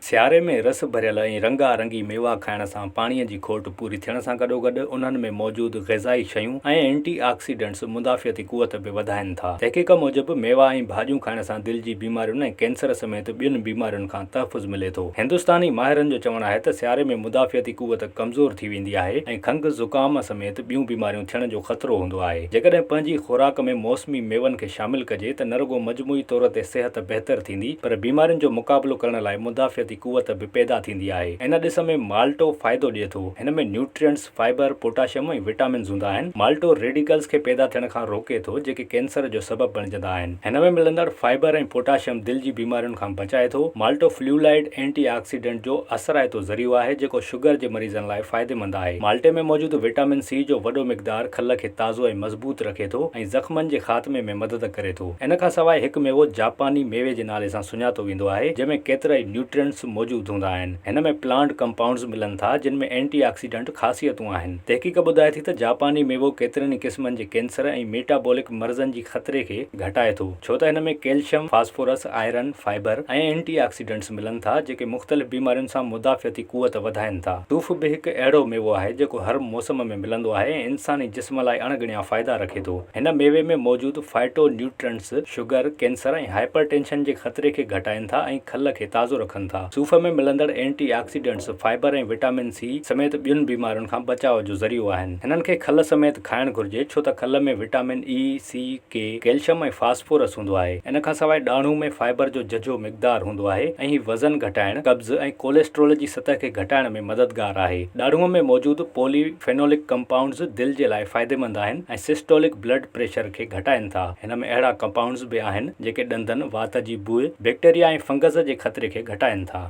سياري ۾ رس ڀريل ۽ رنگا رنگي ميوا کائڻ سان پاڻيء جي کوٽ پوري ٿيڻ سان گڏوگڏ انهن ۾ موجود غذائي شيون ۽ اينٽي آڪسيڊنٽس مدافعتي قوت به وڌائين ٿا. تحقيق موجب ميوا ۽ ڀاڄيون کائڻ سان دل جي بيمارين ۽ ڪينسر سميت ٻين بيمارين کان تحفظ ملي ٿو. هندستاني ماهرن جو چوڻ آهي ته سياري ۾ مدافعتي قوت ڪمزور ٿي ويندي آهي ۽ کنگهه، زڪام سميت ٻيون بيماريون ٿيڻ جو خطرو هوندو آهي. جيڪڏهن پنهنجي خوراڪ ۾ موسمي ميون کي شامل ڪجي ته نه رڳو مجموعي طور تي صحت بهتر ٿيندي پر بيمارين جو مقابلو ڪرڻ لاء مدافعتي قوت به پيدا ٿيندي آهي. ان ڏس ۾ مالٽو فائدو ڏئي ٿو. هن ۾ نيوٽرينٽس، فائبر، پوٽاشيم ۽ وٽامنز هوندا آهن. مالٽو ريڊيڪلز کي پيدا ٿيڻ کان روڪي ٿو جيڪي ڪينسر جو سبب بڻجندا آهن. هن ۾ ملندڙ فائبر ۽ پوٽاشيم دل جي بيمارين کان بچائي ٿو. مالٽو فليولائيڊ اينٽي آڪسيڊنٽ جو اثرائتو ذريعو آهي جيڪو شگر جي مريضن لاء فائديمند آهي. مالٽي ۾ موجود وٽامن سي جو وڏو مقدار کل کي تازو ۽ مضبوط رکي ٿو ۽ زخمن جي خاتمي ۾ مدد ڪري ٿو. ان کان سواء هڪ ميوو جاپاني ميوي جي نالي سان سڃاتو ويندو آهي جنهن ۾ ڪيترائي نيوٽرينٽس موجود هوندا آهن. هن ۾ پلانٽ ڪمپائونڊز ملن ٿا جن ۾ اينٽي آڪسيڊنٽ خاصيتون آهن. تحقيق ٻڌائي ٿي ته جاپاني ميوو ڪيترن ئي قسمن جي ڪينسر ۽ ميٽابولڪ مرضن جي خطري کي گهٽائي ٿو ڇو ته هن ۾ calcium, phosphorus, iron, fibre ۽ antioxidants ملن ٿا جيڪي مختلف بيمارين سان مدافعتي قوت وڌائين ٿا. صوف به هڪ اهڙو ميوو آهي جيڪو هر موسم ۾ ملندو آهي ۽ انساني جسم لاء اڻ ڳڻيا فائدا رکي ٿو. هن ميوي ۾ موجود phyto nutrients sugar, cancer ۽ hypertension جي خطري کي گهٽائين ٿا ۽ کل کي تازو رکن ٿا. صوف ۾ ملندڙ anti oxidants, fibre ۽ vitamin C سميت ٻين بيمارين کان بچاء جو ذريعو آهن. هنن کي کل سميت کائڻ گهرجي ڇو ته کل ۾ vitamin A, C, K, calcium ۽ phosphorus هوندو آهي. ان کان سواء ڏاڙهون ۾ فائبر جو ججهو مقدار هوندو آهي ۽ هي وزن گهٽائڻ، قبض ۽ ڪوليسٽرول جي سطح کي گهٽائڻ ۾ مددگار آهي. ڏاڙهون ۾ موجود پولي فينولڪ ڪمپائونڊز دل جي لاء فائديمند آهن ۽ سسٽولڪ بلڊ پريشر کي گهٽائين ٿا. هن ۾ اهڙا ڪمپائونڊز به آهن جيڪي ڏندن، وات جي بوء، بيڪٽيريا ۽ فنگس جي خطري کي گهٽائين ٿا.